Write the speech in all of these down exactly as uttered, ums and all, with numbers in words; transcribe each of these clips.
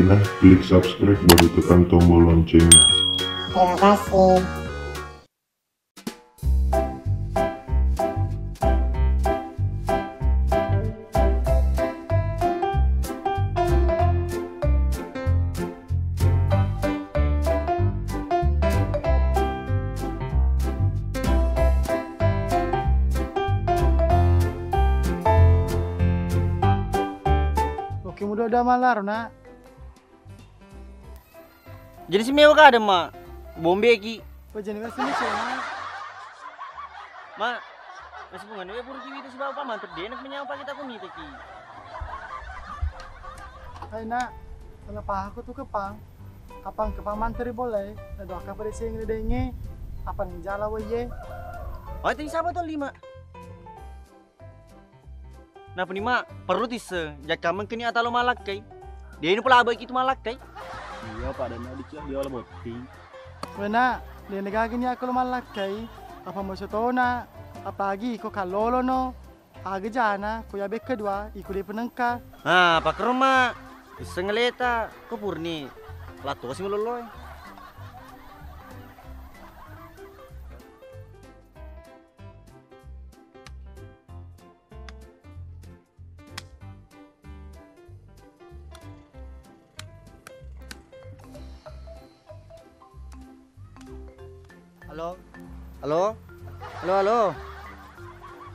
Nah, klik subscribe baru tekan tombol loncengnya. Terima kasih. Oke, mudah-mudahan malar, Nak. Jadi si mewa kada, Ma. Bombeki. Wah, jadi wes ini cuma. Ma, masih bunga nih, pura kiwi itu sebab apa manter deh, nak menyawa pakai takut nih, Teki. Hai, Nak. Kalau paham aku tuh kepang. Kapang kepang manter boleh. Nah, doa apa deh sing denge. Apa nih jala wae? Oh, itu siapa tuh lima? Napani ma perlu tisseng, jakka mengkeni atalo malakkai. Deni pala abeki tu malakkai. Iya, pada na dicak dia ola botting. Wena, dene gagini aku lo malakkai. Apa mau setona? Apalagi iko kallolono. Aga jana, ko yabe kedua, iko de penengka. Ah, pakerma. Isseng leta, ko purni. Latosi meloloi. Halo? Halo? Halo, halo?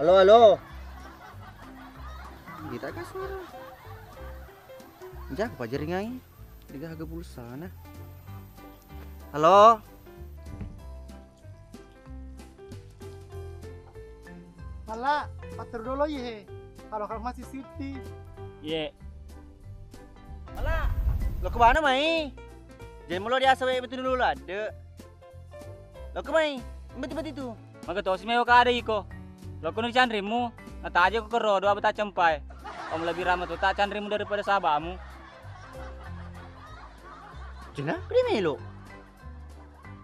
Halo, halo? Kita kah suara? Jago pajaringai. Tiga harga pulsa na. Halo? Malla, patturu dolo iye. Kalau kalau masih siti. Iye. Malla, lo ke mana mai? Jadi mulo diasa wae betul dulu ladde. Lo ke mai? Beti-beti tu. Maka tosi mewa kada iko. Lo kono canrimu, nataja ko kero doa beta cempai. Om lebih ramah tu tak canrimu daripada sahabatmu. Cina, kedi melo.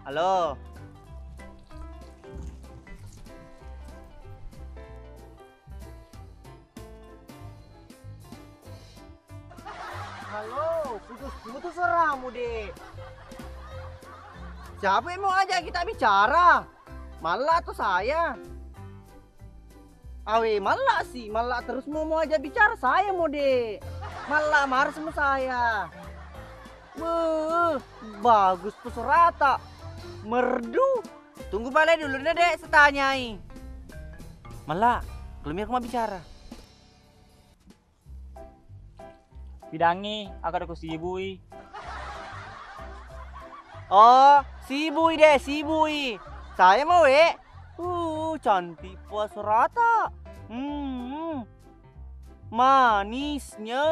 Halo. Halo, putus-putus suaramu, Dek. Siapa yang mau ajak kita bicara? Malla atau saya? Awe, malla si, malla terus mau, mau aja bicara saya mode. Malla mars mo saya. Weh, bagus tu serata. Merdu. Tunggu pale dulu ne, Dek, setanyai. Malla, belum aku mau bicara. Pidangngi, aga doko sibui. Oh, sibui deh, sibui. Saya mau, Wek. Uh, cantik puas rata. Hmm, manisnya.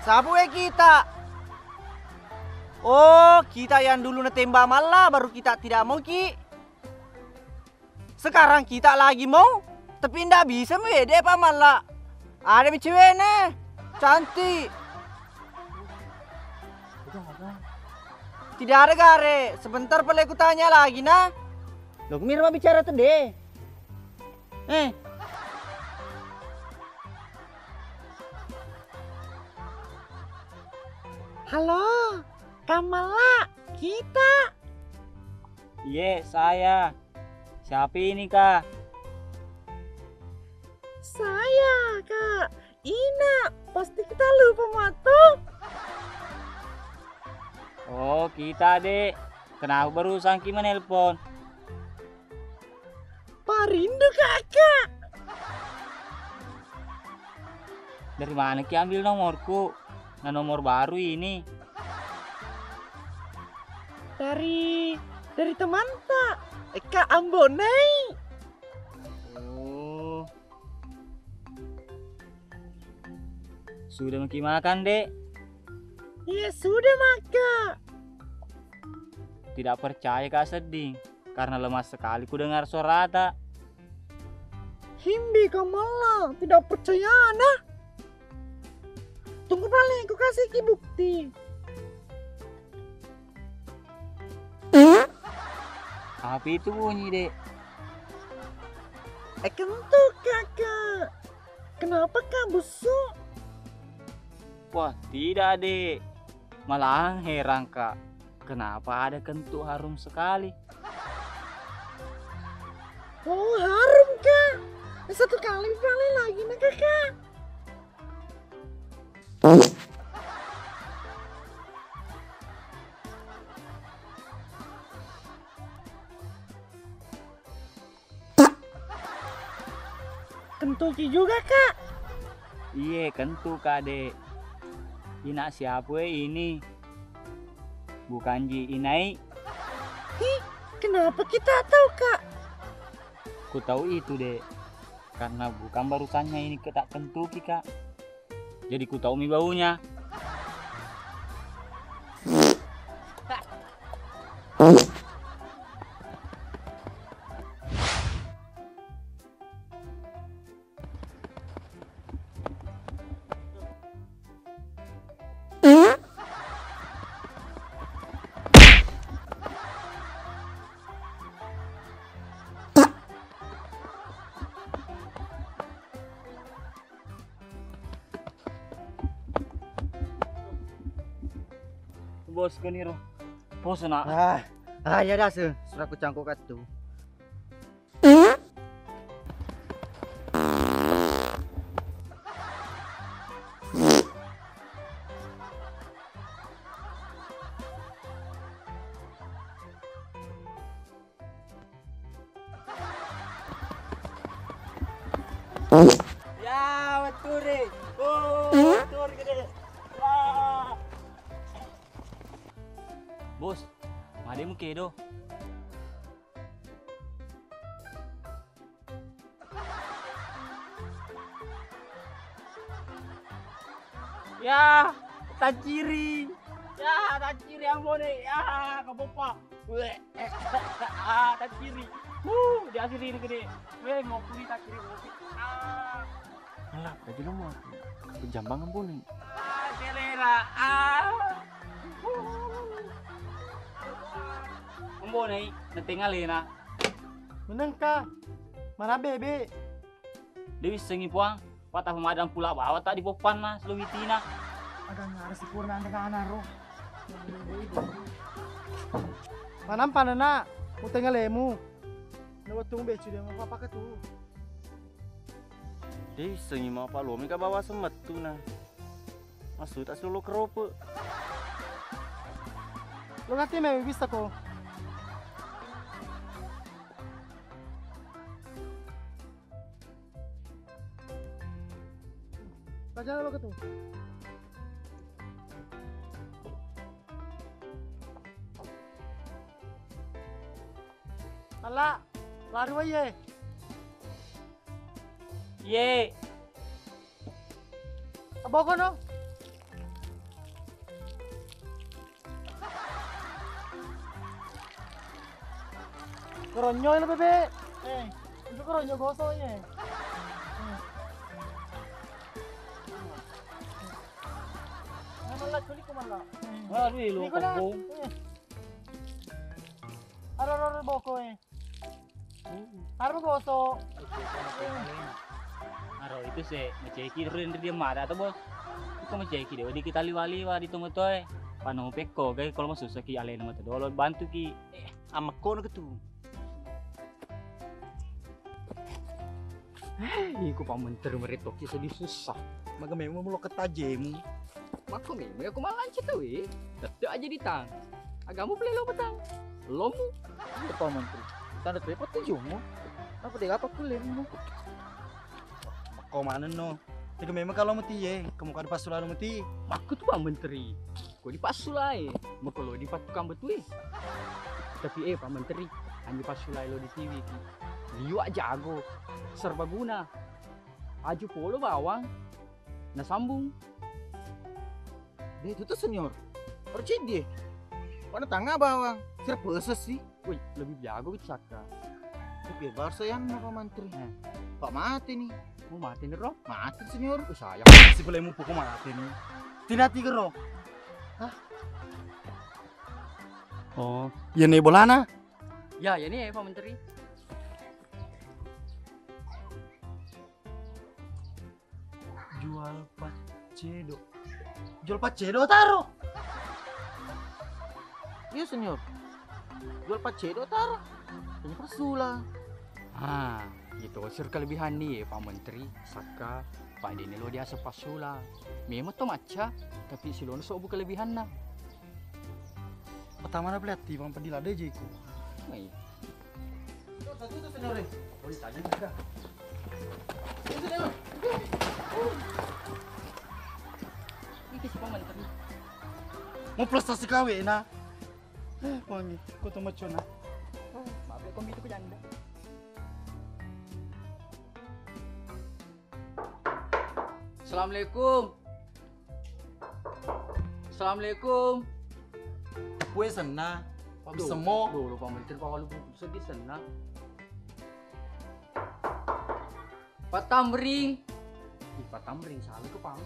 Sapu, Wek, kita. Oh, kita yang dulu netembak Malla, baru kita tidak mau ki. Sekarang kita lagi mau, tapi ndak bisa mewede apa Malla. Ada mi ceweknya, cantik. Tidak ada gare, sebentar pale ku tanya lagi nah. Lo kemir ma bicara tede. Eh. Halo, Kamala, kita. Iye, saya. Siapa ini, Kak? Saya, Kak. Ina, pasti kita lupa matu. Oh, kita, Dek. Kenapa barusan ki menelpon? Parindu, Kakak. Dari mana ki ambil nomorku? Nah, nomor baru ini. Dari, dari temanta, Eka Ambonai. Oh. Sudah maki makan, Dek? Iya, sudah maka. Tidak percaya, Kak Sedding, karena lemah sekali ku dengar suarata. Himbi, Kamala, tidak percaya nah. Tunggu paling ku kasih ki bukti. Apa itu bunyi, Dek? Eh, kentut, Kakak. Kenapa, Kak, busuk? Wah, tidak, Dek. Malahan herang, Kak, kenapa ada kentut harum sekali? Oh, harum, Kak. Satu kali paling lagi nih, Kakak. Kentuki juga, Kak. Iye, kentu, Kak, Dek. Ina siapa ini? Bukan ji inai. Hi, kenapa kita tahu, Kak? Ku tahu itu, Dek. Karena bukan barusannya ini kita kentuki, Kak. Jadi ku tahu mi baunya. Bos, koni ro. Bos, nak. Ah, ah, ya dah, se. Sudah ku cangkok katu. Ya, wetture. Oh, wetture gede. Wah. Bos, made mukedo. Ya, tacciri. Ya, tacciri, ambone. Ya, kapoppa. Weh. Ah, tacciri. Wuh, diasiri ini gede. Weh, mau kuli tacciri kopi. Ah. Alah, tadi lu mau jambang, ambone. Ah, selera. Ah. Ambone, neteng alena. Menengka. Mana bebe? De wissengi, Puang, pata pemadang pula bawa tak dipoppanna selo witina. Ada ngara sipurna ana ro. Manampa nana, uteng alemu. Na wettung becu de mapapaka tu. De wissengi mapa lomi ka bawa semettu na. Maksud tak solo kerope. Lo nanti me bisa ko. Raja lo ketu. Ala, lari wae. Ye. Aboko no. Keronyo lo bebe. Eh, itu keronyo gosok ye. Eh. Nah, malah culi ku malah. Wah, lu lo. Iko dah. Eh. Aro, aro, aro, boko, eh. Aro, bosok. Aro, itu se, maceki rin dia mada to, Bos. Itu maceki de, di kita liwa-liwa di tengah to, eh. Pano pekko, guys, kalau mau susah ki alena mata dolo, bantu ki. Eh, amakko na ketu. Eh, iko Pak Menteri meretoki sedih susah. Maga memang mulo ketajemu. Makko memang aku malanci tau, eh. Tetep aja ditang. Agamu beli lo petang. Lomu. Iya, Pak Menteri. Tanda telepon tujuhmu. Apa deh apa kulimu? Makko manenno. Tega memang kalau mati ye, kamu kada pasulalu mati. Makko tu Pak Menteri. Ko dipassulai, mako lo dipattukang betue. Tapi eh, Pak Menteri, anjo passulai lo di T V ki. Liwa jago, serbaguna. Aju polo bawang, nasambung. Deh, itu tuh senior. Percaya dia. Warna tangga bawang, serba sesi. Woi, lebih jago itu Saka. Tapi ya, bahasa yang Pak Mantri. Eh. Pak mati nih. Mau mati nih, Ro? Mati, Senior. Oh, sayang. Si boleh mupu kok mati nih. Tidak tiga, Ro. Hah? Oh, iya nih bolana. Ya, ya nih, Pak Menteri. Jual paccedo. Jual paccedo taro. Iya, Senior. Jual paccedo taro. Ini persula. Ah, itu sir kelebihan nih, Pak Menteri. Saka, Pak, ini lo diaseng passula. Memang to macca, tapi silono sobu kelebihanna. Pertama na pelati, Bang Pedila, ada aja iku. Oh, iya. Tuh, satu tuh, Senior. Oh, ditanya juga. Ini si Pak Menteri. Mau prestasi kawe, nah. Eh, wangi, kau tuh macam nah. Maaf ya, kombi itu janda. Assalamualaikum. Assalamualaikum. Kue senna. Waduh, semo. Duh, lupa mentir, Pak, walau sedih senna. Patamring. Ih, Patamring, salah ke, Pak.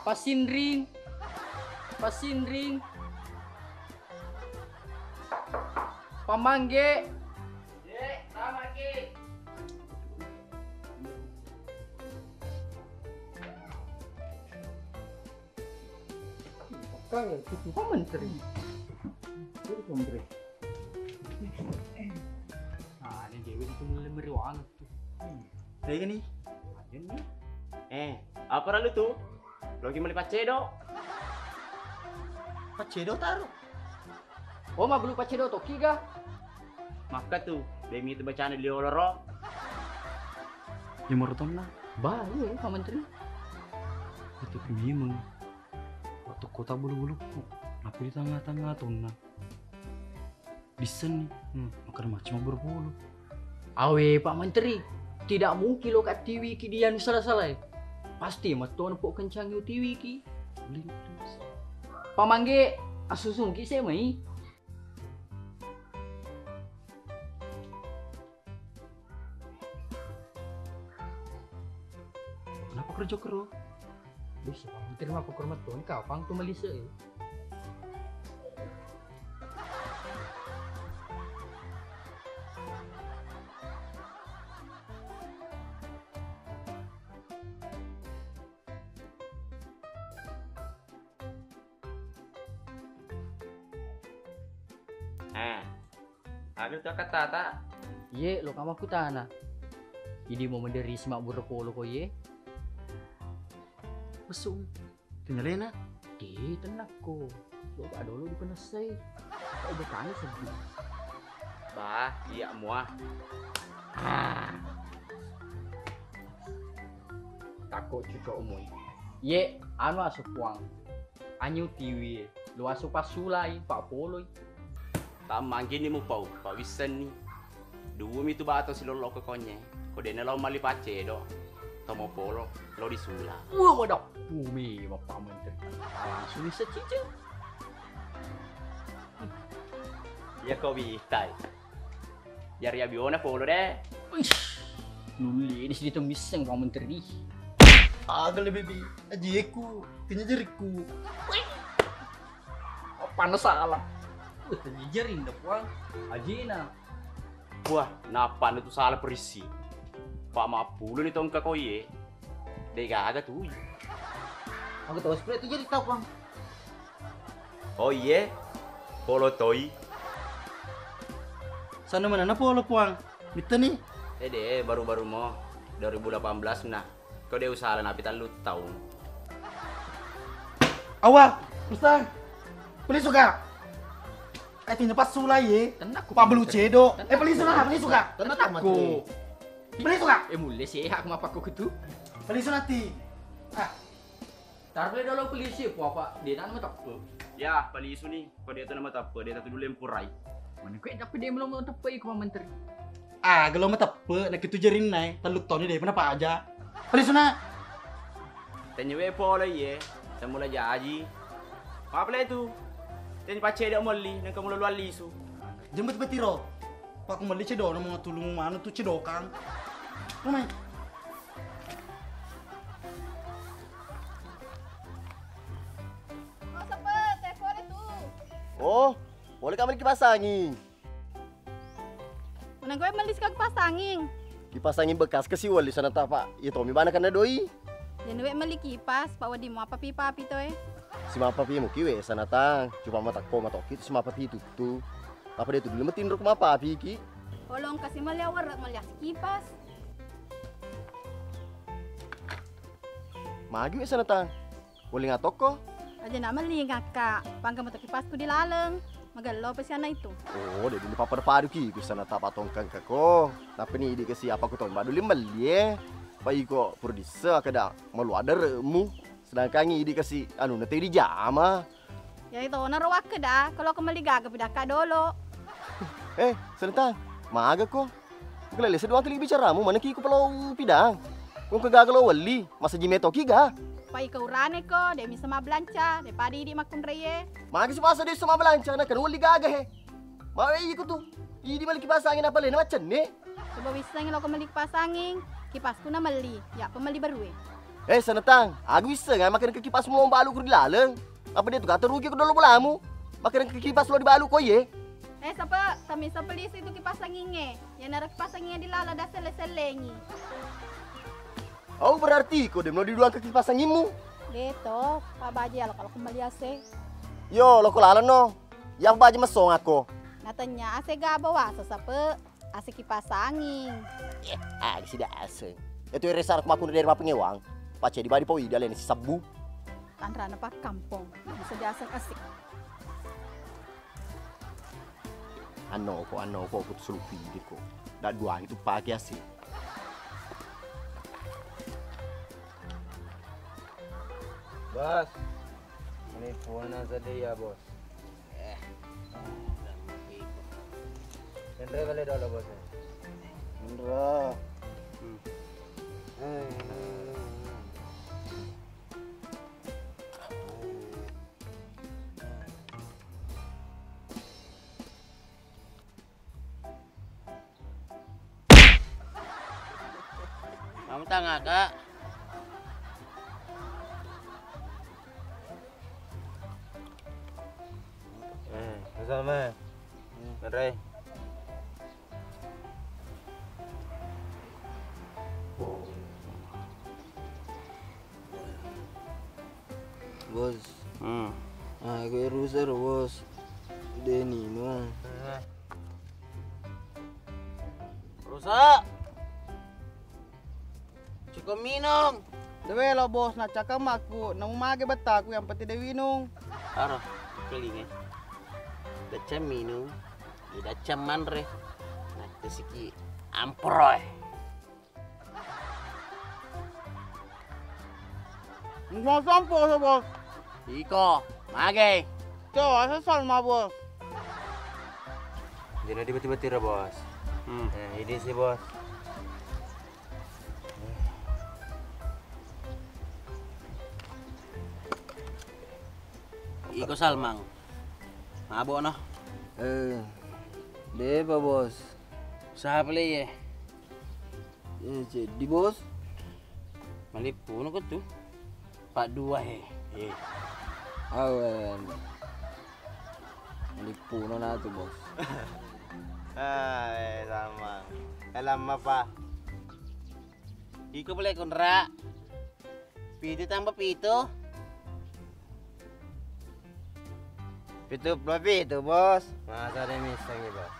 Pasinring. Pasinring. Pamangge. Kang, itu Pak Menteri. Itu Pak Menteri. Ah, ini dewe itu mulai meriwang. Saya gini. Ayo nih. Eh, apa lalu tuh? Logi meli paccedo. Paccedo taro. Oh, mabbelu paccedo tokki ga? Makka tu, demi tu bacana di loro. Ya, marutonna. Bah, iya, Pak Menteri. Itu memang. Waktu kota bulu-buluku, tapi di tengah-tengah tonna. Dissenni, hmm, makkeda macam berpuluh. Awe, Pak Menteri, tidak mungkin lo ka tiwiki dia nu salah-salah, eh. Pasti matto na pok kencangi utiwiki. Pamangge, asusungki saya mai. Kenapa kerja kero? Bisa, Pak Menteri mah pokok matto ni kapang tu melise, eh. Eh, aga tu akkattata? Iye, lo kama kutana. Idi mo menderi simabbura polo ko iye. Mesum. Kenyalena? Di tennakko. Lo ka dolo dipenessai. Kau bertanya sedih. Bah, iya mua. Ah. Takko cucok mui. Ye, anu asu puang. Anyu tiwi, lo asu passulai, pak poloi. Tammangkini mupau, pak wissenni. Duwumi tu bato silollo ko konye. Ko dena lao mali paccedo. Tomo polo, lo disula. Wah, wadah. Bumi, bapak menteri. Langsung bisa cicil. Iya ko bitai. Jari abiona polo de. Uish, nulli ini sedih misseng Pak Menteri. Aga le bebi, ajiku, kenya jariku. Apa na salah? Wah, tanya jari nda puang. Ajina. Wah, napa na tu salah perisi. Pak mapulu ni tongka koye. De gaga tu. Aku tahu spray tu jadi tau puang. Oh iye, polo toi. Sana mana na polo puang? Mitteni? Eh de, baru-baru mo, dua ribu delapan belas na. Kau de usala napi tallu taung. Awa, Ustaz. Pelisu ka? Eh, tinya pas sulai ye. Tenakku. Pak belu cedo. Eh, pelisu na, pelisu ka? Tenakku. Pelisu ka? Eh, mulle sehat mapakku kutu. Pelisu nati. Ah. Tarle dolo polisi, po apa? De na mateppe. Ya, pelisu ni. Ko de tu na mateppe, de tu dulu empurai. Mana kue tapi de melo mateppe iku Pak Menteri. Ah, gelo mateppe, na kitu jerinna e, tellu toni de pernah paja. Pelisu na. Tenyewe pole iye, semula jaji. Apa le tu? Tenye pacede melli, nengka mula luar lisu. Jemput betiro. Pak melli cedo, mau tulung manu tu cedokang. Rumai. Oh, sepe, teko de tu. Oh, boleh kami kipas angin? Mana gue melli sekak kipas angin? Kipas angin bekas ke si wali sana ta, Pak. Ya tomi bana kena doi. Jadi gue melli kipas, Pak Wadi mau apa pipa api to eh? Simappapi muki we Sanatang, cuma matakko matoki tu simappapi tuttu. Apa de tu dulu matinro ku mappapi ki? Olong kasi maliawerre maliasi kipas. Magi we Sanatang? Weling atokko? Aja na melli ngakka, pangka moto kipasku di laleng. Magello pesianna itu. Oh, de dulu pappada paduki ku Sanatang patongkang kako. Tapi ni idi kasi apa ku tomba dulu melli e. Pa iko pura disse kada malu ada remu. Sedangkan idi kasi anu na tei di jama. Ya itu na ro wakkeda, kalau aku melli gaga pidakka dolo. Eh, Sanatang, maga ko? Magelele seduang kali bicaramu, mana ki ku pelo pidang. Kung ke gaga lo welli, masa jime toki ga? Pai ke urane ko, de misa mabbelanca, de padi idi makkunraie. Magi si masa de sama belanca, na kan welli gaga he. Mawe iko tu. Idi mali kipas angin apa lena macenne. Coba wisseng lo ko melli kipas angin, kipasku na melli, ya pemelli barue. Eh, Sanatang, aku wisseng, makan ke kipas mau balu ku di laleng. Apa de tu kata rugi ko dolo bolamu? Makereng ke kipas lo dibalu ko ye? Eh, sapa? Tami sapa lisi tu kipas angingnge? Yanaro kipas angingnge di lala da selle-sellengi. Oh, berarti ko de melo diduang ke kipas anginmu? De to, Pak Baji, alo kalau kembali ase. Yo, lo ko laleng no. Ya Pak Baji mesong ako. Natanya ase ga bawa sapa? Ase kipas angin. Eh, ah, sida ase. Itu ere sar aku makuna dari mapengewang. Pace di badi pau ida leni sisabbu. Tanrana pakkampong, bisa diaseng asik. Anno ko, anno ko, aku sulupi ko. Dak dua itu pake asik. Bos, ini phone saja ya, Bos. Eh, Enre bale dolo, Bos. Enre. Hmm. Eh, eh, eh, eh. Mama tanga, Kak. Eh, misal mah. Ngerai. Bos. Hmm. Ah, gue rusak, Bos. Denino. Rusak. Cukup minum. Dewe lo, Bos, naccakang makku, namu mage bettaku yang penting de winung. Aro, kelinge. Deceng minum, idaceng manre. Nakkesiki amproe. Nggak sampo, Bos. Iko, mage. Coba sesal mah, Bos. Jadi dibeti-beti, Bos. Hmm. Eh, ini sih, Bos. Iko Salmang. Mabok no. Eh, depa, Bos. Usaha pale ye. Eh, jadi, Bos. Malippuno ko tu. Pak dua he. Eh. Awen. Malippuno na tu, Bos. Ah, eh, Salmang. Dalam apa? Iko pale konra. Pitu tambah pitu. Pitu puluh pitu, Bos. Masa de missengngi, Bos?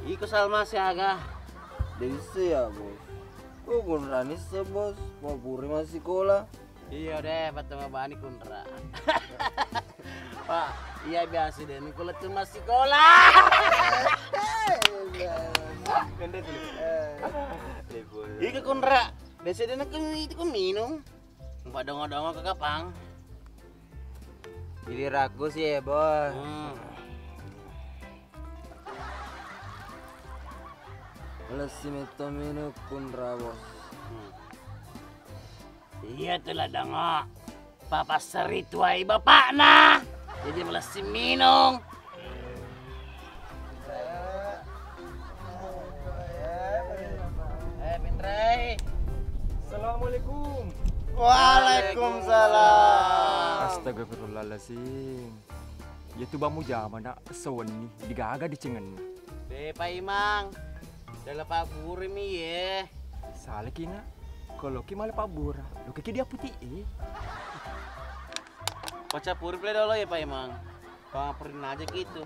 Iko Salma siaga. De isse ya, Bos. Oh, konrani se, Bos. Mau puri masih sekolah. Iya de, patama bani konra. Pak, iya biasa de, niko lettu massikola. Kende tu. Iko konra, biasa de nak itu ko minum. Empat dongo-dongo ke kapang. Gilirakku sih ya, Bos. Hmm. Lessi metto minum konra, Bos. Hmm. Iya tu lah dongo. Papa seri tuai bapakna. Jadi melessi minung. Eh, Pinrai. Assalamualaikum. Waalaikumsalam. Astagfirullahaladzim. Ya tu bamu jama nak sewenni digaga dicengenna. De Pak Imang. Dalam Pak Burimi ye. Salaki nak. Kalau ki malah Pak Bura, lo kiki dia putih eh. Pacappuri pale dolo ya, Pak Imang. Pamappurinna aja gitu.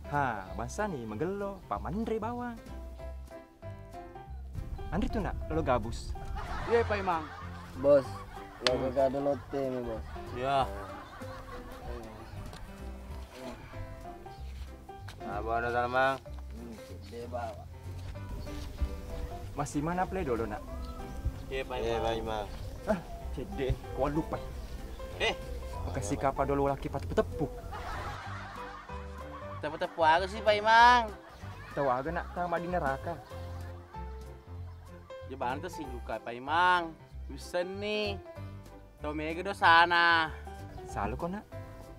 Ha, bangsani magello, pamanre bawang. Anre tu, Nak, lo gabus. Iya, Pak Imang. Bos, lo gaga dolo temi, Bos. Iya. Apa ada, Salmang? Hmm, cedde bawa. Masih mana play dolo, Nak? Iya, Pak Imang. Ah, cedde, ko lupa. Eh, makasih kapa dolo laki pat peteppu. Teppu-teppu aga sih, Pak Imang? Tau aga, Nak, tama di neraka. Jebanta si duka, Pak Imang. Wissenni. Tau mega dosana. Salu ko, Nak.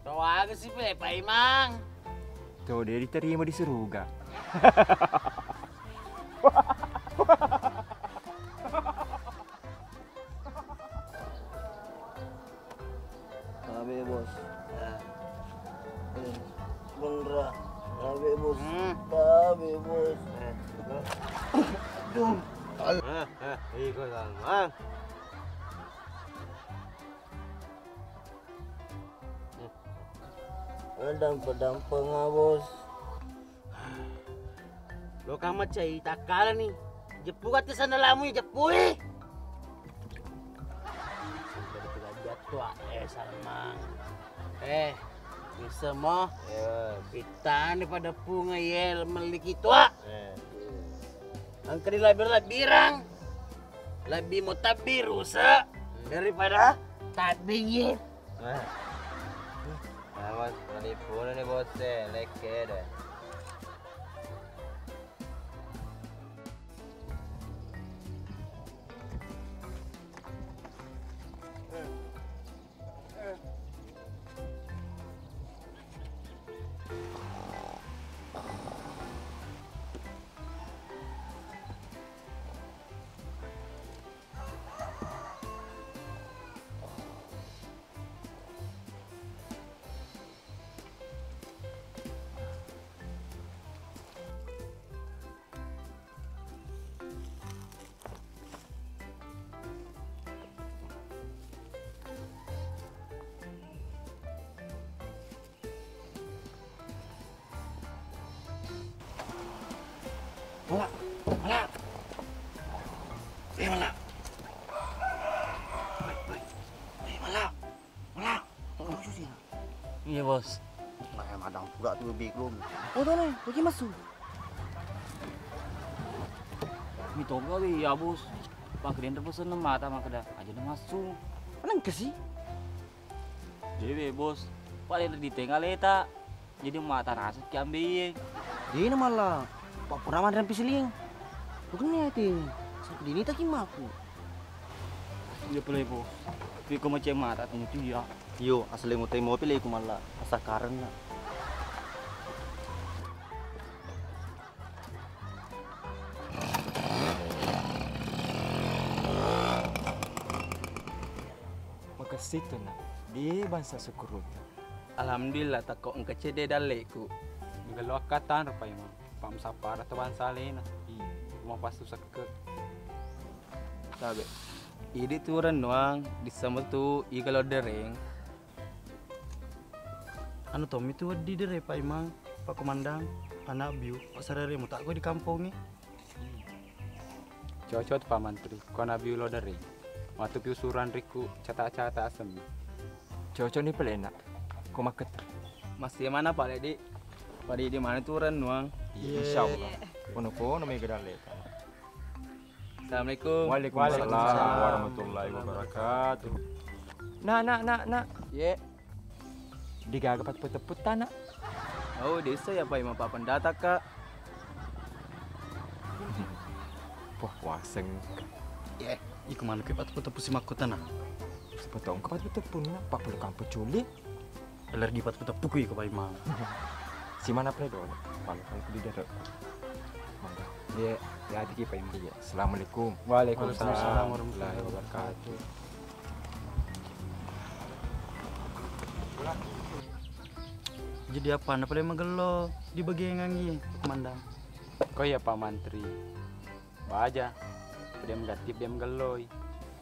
Tau aga sih, Pak Imang? Tau de diterima di suruga. Tabe, Bos. Eh, benra. Tabe, Bos. Hmm. Tabe, Bos. Eh, aduh. Eh, eh, iko, Salmang. Ada pedang-pedang penga, Bos. Lo kama cai takkala ni. Jeppu kate sandalamu, jeppui. Sudah dipegang jatuh, eh, Salmang. Eh, bisa mo. Yes. Pitani pada punga ye meliki tua. Eh. Engka di labir-labirang. Lebih mau tabbi rusak daripada tabbi ye. Nah. Awas, menipu nih bos, eh, leke deh. Mala, mala. Eh, mala. Woi, woi. Eh, mala. Mala. Lucu sih, nah. Iya, bos. Nah, madang pura tu bego. Oh, tuh nih, lagi masuk. Mitoga wi, ya, bos. Pak Keren terpesen mata makkeda aja na masuk. Nengka sih? Dewe, bos. Pada di tengah leta. Jadi mata naseng ki ambe iye. Dena mala, pappura manre pisilieng. Bukan niati, sampai dini tak kimaku. Iya pale, bos. Tapi ko macam mata tanya tu ya. Yo, asli mau temo pile ku mala, asa karena. Makessing tu, Nak, di bangsa sukuruta. Alhamdulillah, takko engka cedde dalleku. Magello akkatanro paimeng, pamsappara to bangsa alena. Iya. Mapasu sekke. Tabe. Idi tu rennuang, disama tu iga lo dereng. Anu tommi tu wedding dere paimeng, Pak Komandang, anak biu, pasarere mutakko di kampongnge. Cocok tu Pak Mantri, ko anak biu lo dere. Matu piu surang rikku cata-cata asemmi. Cocok ni pale, Nak, ko makkette. Masih mana pale, Dik? Pada idi mana tu rennuang? Iya, insya Allah. Kono-kono mega dalle. Assalamualaikum. Waalaikumsalam warahmatullahi wabarakatuh. Nak, nak, nak, nak. Ye. Digaga pateppu-tepputta, Nak. Oh, desa ya, Pak, Imam Pak Pendeta, Kak. Wah, waseng. Ye, iko manuk pateppu-teppu si makkutana. Sepotong ke pateppu-teppu, Nak. Pak perlu kampung culi. Ler di pateppu-teppu ku iko, Pak Imam. Si mana pre dolo? Palu kan ku di dero. Mangga. Iya, ya tiki Pak Imam. Iya, assalamualaikum. Waalaikumsalam warahmatullahi wabarakatuh. Jadi apa na pale magello di bagengangi, Komandang? Ko iya, Pak Mantri. Baja, de' magatip, de' magelloi.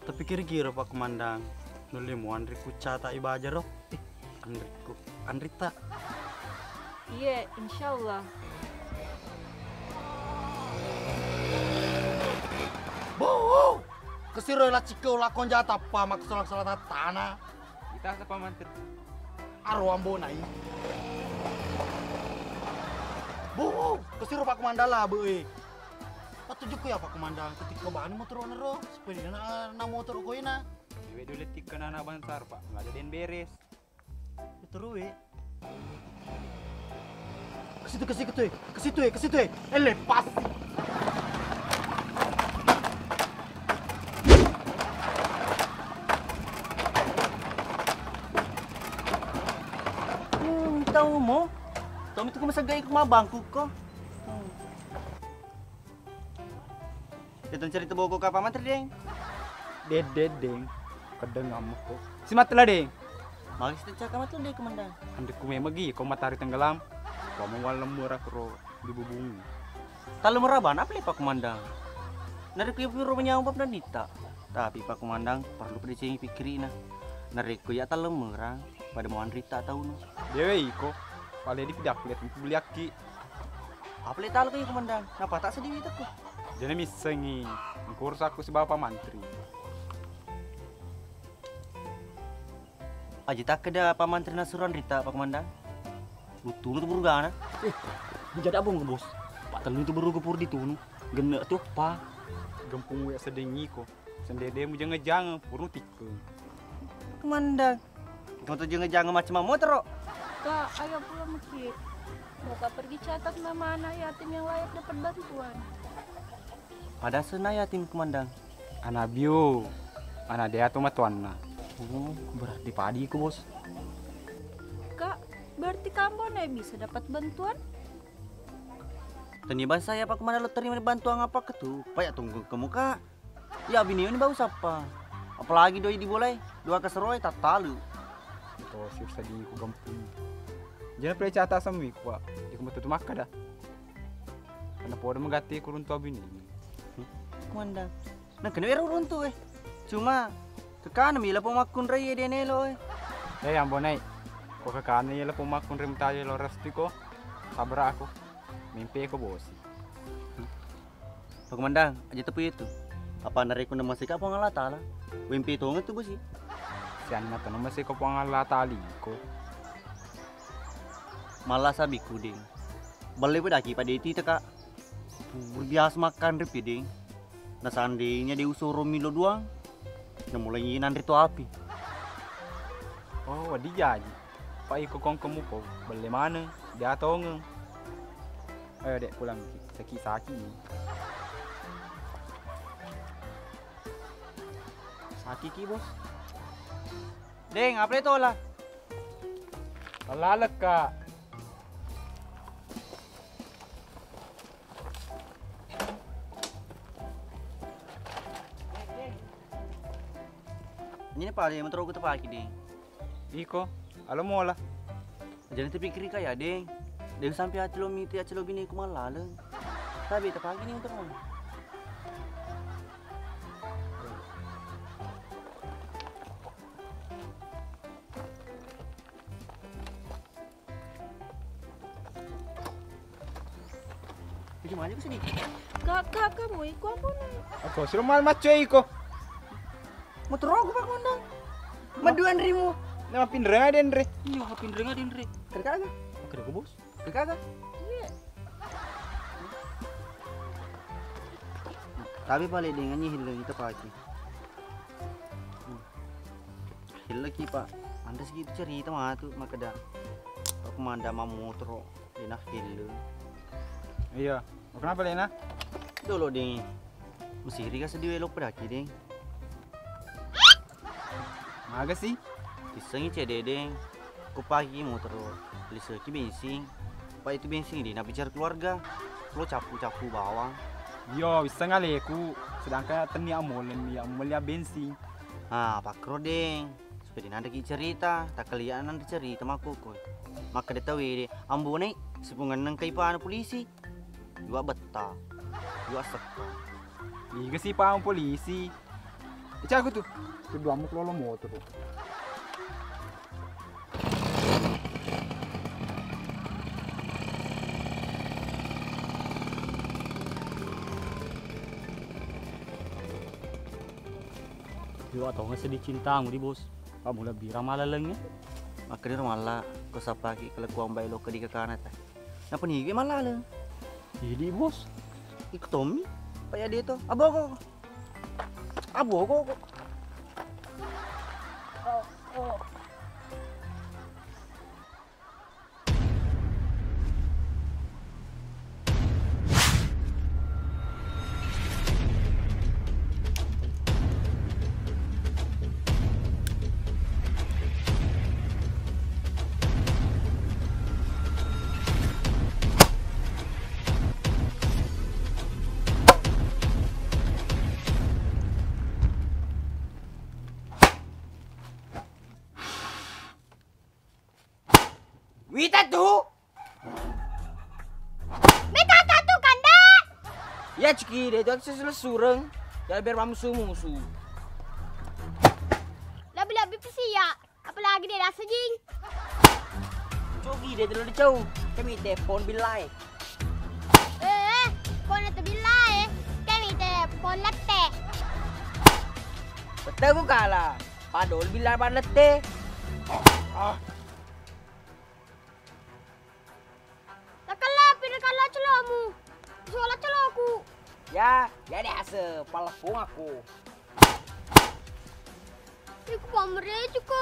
Tapi kira-kira, Pak Komandang, Nulle muanri kucata i bajaro. Eh, anrikku, anritta. Iye, insyaallah. Boh, kesiro lacikkeu lakon jatappa maksolang-solang tana. Kita sapa mantri? Aro ambonai. Boh, kesiro Pak Komandang labe e. Patujukku ya Pak Komandang, ketika bani motor onero, supaya na, na motor koina. Dewe dule tikkana anak bangsa Pak, nggak ada den beres. Terus e. Ke situ, ke situ e, ke situ e, ke situ e. Eh, lepas. Hmm, tau mo? Tau itu masaggai ku mabangku ko. Hmm. Kita cerita boko ka Pak Mantri, Deng. Dede, Deng. Kedeng amuk ko. Si matla, Deng. Magi kita cakap matla, Deng, Komandang. Andikku memegi ko matahari tenggelam. Kamu walem murak ro di bubung. Kalau merabana apa lepak, Komandang? Narekko iya piro menyawa bab dan nita. Tapi Pak Komandang perlu pada cengi pikkirina. Narekko iya tallemmerang pada mau anrita taunu. Dewe iko pale di pidak lihat beli akki. Apa le talo ke Komandang? Napa tak sedih itu ko? Jadi missengi. Engko urus aku si Bapak Mantri. Aja takkeda Pak Mantri nasuro anrita, Pak Komandang. Utunu tu burugana. Eh, menjadi abong bos. Pak telu tu buruga pur ditunu. Genne tu pa. Gempung we sedengiko. Sendede mu jangan-jangan purnu tikkeng. Komandang. Iko tu jangan-jangan macam motoro. Kak, ayo pulang meki. Mau kak pergi catat nama anak yatim yang layak dapat bantuan. Pada sena yatim, Komandang. Anak bio, anak dia tu matuanna. Oh, berarti padi ku bos. Kak, berarti kamu naik bisa dapat bantuan? Tania bangsa ya Pak Komandang lo terima bantuan apa ketu? Pak ya tunggu kamu kak. Ya bini ini bau sapa? Apalagi doi di bolai, dua keseroy tak talu. Itu sir sedih ku gampung. Jangan perlu catat sama iku pak. Iku betul tu makan dah. Karena podo mengganti kurun tua bini. Komandang. Nah, kena ero runtu eh. Cuma kekana mi lapo makkun rai de nelo eh. Eh, ambo nai. Ko kekana iya lapo makkun rai mutaje lo resti ko. Sabra aku. Mimpi ko bosi. Pak Komandang, aja tepu itu. Apa narekko namasika Puang Allah Taala? Wempe tongeng tu bosi. Sianna to namasika Puang Allah Taala iko. Mala sabiku deng. Balle bedaki pada itu kak. Biasa makan ripi deng. Na seandainya de usoro milo duang, na mulai nanre to api. Oh, wadi jaji. Pak iko kongkemu ko belle maneng, dia tongeng. Ayo dek pulang ki, saki-saki. Saki ki bos. Deng, apa itu lah? Lalek kak. Ini pale motor ku tepaki deng. Iko, alo mola. Jadi tepikiri kaya deng. Deng sampai hati lo miti hati lo bini ku malaleng. Tapi tepaki nih untuk mana? Bagaimana ku sedikit? Kak, kak, kamu iko apa nih? Aku suruh mal maco iko. Motor aku pak Komandang. Maduan rimu. Nama pinreng aden re. Iya, pinreng aden re. Kerja kagak? Kerja aku bos. Kerja kagak? Iya. Tapi paling dengan nyihil kita pagi. Hilleki pak, anre segi cerita matu makkeda. Pak Komandang mammotoro dena hilleng. Iya, kenapa Lena? Dolo deng. Mesiri ka sedih welo pedaki deng. Maga sih? Pissengi cede deng. Ku pagi motoro, liseki bensin. Pak itu bensin di nabicara keluarga. Lo capu-capu bawang. Yo, wisseng aleku, sedangkan tenni amoleng ya amoleng bensin. Ah, pakkero deng. Supaya dinanreki cerita, takkaliana nanre cerita makkukku. Makkeda tauwe de, ambonai sipungenna engka ipana polisi. Dua betta. Dua sekka. Iga sipang polisi. Icaku tu. Keduamu kelolo motor. Yo, atau nggak sedih cintamu di, Bos. Kamu lebih ramah lalengnya. Makanya mala ko sapaki kelekuang bayi lo ke di kekana ta. Napa ni gue malaleng? Idi, Bos. Iko tommi. Apa ya dia to? Abo ko. Abo ko. Oh, oh. Wita tu. Mita tu kanda. Ya ciki de tu akses sureng. Ya biar pamusu-musu. Lebih-lebih pisia. Apalagi dia rasa jing. Cogi dia terlalu jauh. Kami telepon bilai. Eh, pon itu bilai. Kami telepon lette. Betul ku kalah. Padol bilai pan lette. Ah. Takalla, pinakalla celomu. Sola celoku. Ya, ya deh ase, palepung aku. Iku pamerece ko.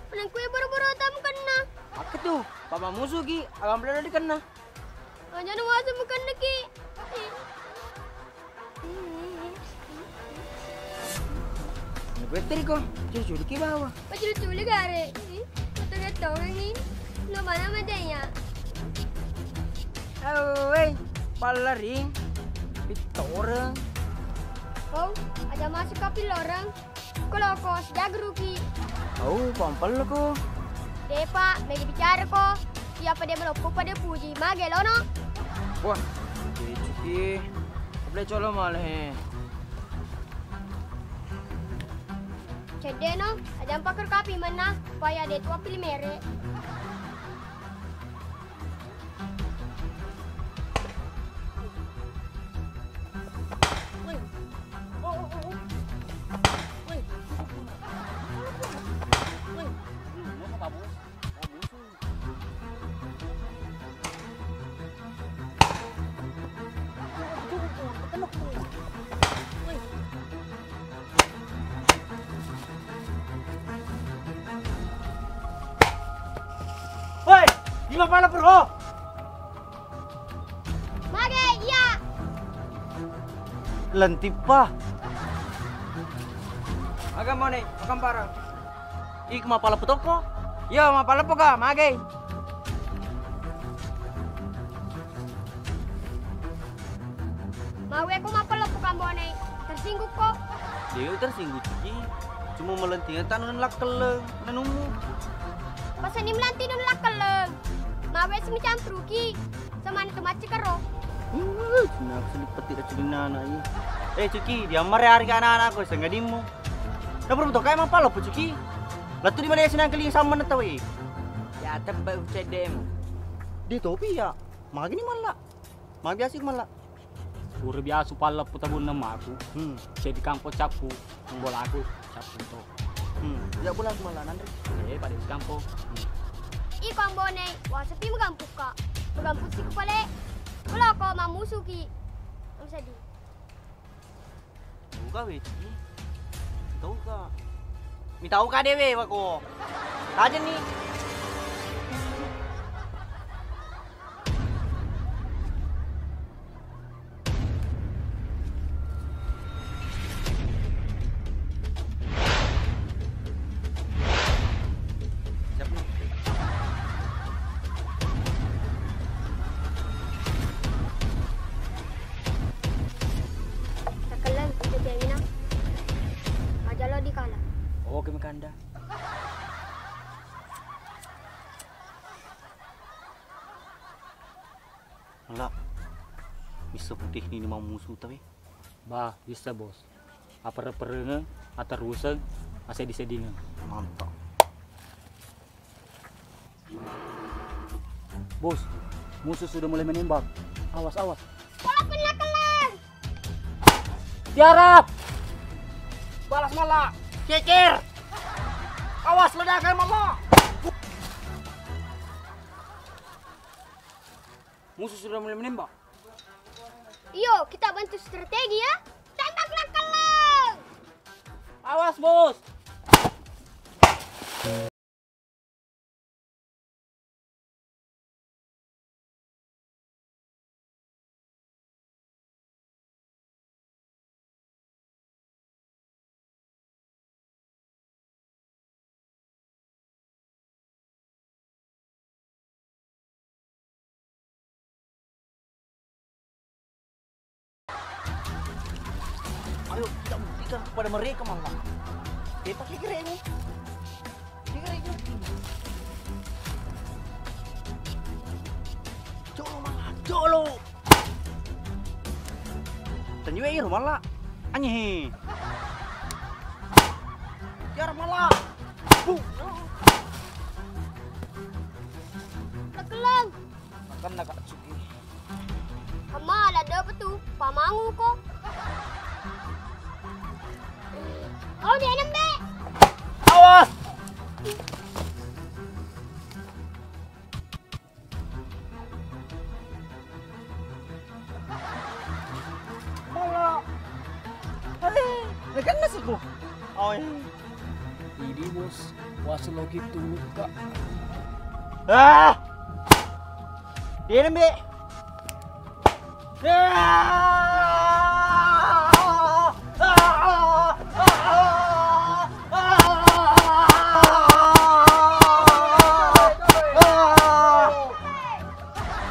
Menang kue boro-boro tamu kena. Aku tuh, papa musuh ki, agam belum dikenna. Aja nu wasu mukenna ki. Nagwetteri ko, culi-culi ki bawa. Paculi-culi gare. Ih, betul-betul ni. Lo mana madanya? Awei, pallaring, pittoreng. Oh, aja masuk ke piloreng. Kalau ko sijaga ruki. Oh, pampel ko. Depa, mega bicara ko. Iya pada meloppo pada puji, mage lono. Wah, cuci. Boleh colo malah he. Cedde no, aja pakar kapi mana, supaya de tua pilih mere. Woi, lima pala pro. Mage, iya. Lentippa. Aga mone, makan parang. Iko mappaleppo tokko? Yo, mappaleppo ka, mage. Mawe ko mappaleppo ka, Mbone. Tersinggung ko. Dewe tersinggung, Ciki. Cuma melentingan tanu nellak kelleng, nenummu. Pasani melanti nellak kelleng. Mawe semi campruki. Samana tu macca karo. Uh, cina aku sedih petik racun anak iya. Eh, Ciki, diammare harga anak-anakku, sengadimmu. Napura to kai mappaloppo, Cuki. Lettu di Malaysia nang keling sama na tawwe. Ya tebba ucedemu. Di topi ya. Magi ni malla. Magi biasa malla. Pura biasa palloppo tabunna maku. Hmm. Saya di kampung cappu. Bola aku cappu to. Hmm. Ya bola aku malla nanre. Eh, pada di kampung. Hmm. Iko Ambone, wasepi magampukka. Magampuk si kepale. Bola ko mamusuki. Am sedih. Tauka we, Ciki. Tauka. Mi tauka dewe wako. Tajeng ni. Siap, Nak. Takelleng, iko Cewina. Majalo di kala. Oke, Makanda. Mala, bisa putih ni mau musuh tapi. Bah, bisa, Bos. Apere-perengeng, ateruseng, asedi-sedingeng. Mantap. Bos, musuh sudah mulai menembak. Awas, awas. Walaupun lakelang. Tiarap. Balas mala. Kikir. Awas ledakan mala. Musuh sudah mulai menembak. Iyo, kita bantu strategi ya. Tembak lakelang. Awas, Bos. Ayo, kita buktikan kepada mereka, Malla. Eh, pakai gerekmu. Pakai gerekmu. Jolo, Malla, jolo. Tenyu iro, Malla. Anyehe. Tiara, Malla. Bu. Lakelang. Makan nak Sugi. Amma, ada apa tu? Pamangu ko. Oh, dia nembe. Awas. Mala. Hei, nakenna siku. Oi. Idi, Bos, wasu logi tulu, Kak. Ah! Dene, Mbe. Ah!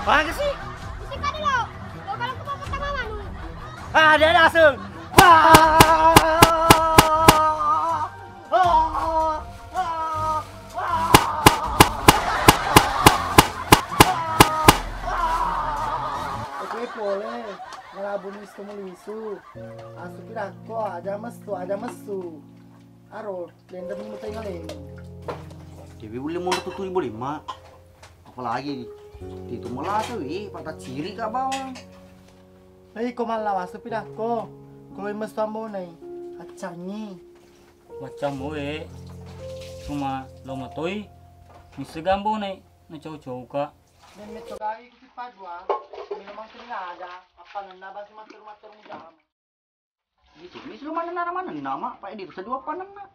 Mana sih? Isi kadi lo. Lo kalau ke papa tama manu. Ah, dia ada asal. Wah. Ah, ah, ah, ah. Oke, boleh. Ngelabuni isu melisu. Asuki dakko, aja mesu, aja mesu. Aro, lendem mutai ngaleng. Dewi boleh mau tutui boleh, Mak. Apalagi di, di itu malah tuh, ih, patah ciri kak bawang. Hei, ko mallawasu pidakko. Ko mesu ambo nai. Accangi. Macam moe. Cuma lo matoi. Misega ambo nai. Na cau-cau ka. Dan metto gawi ku sipadua. Memang sering ada. Apa nana basi matur-matur mujama. Gitu, wis lu manenna, manenna, Mak. Pak Edi, sedua panenna.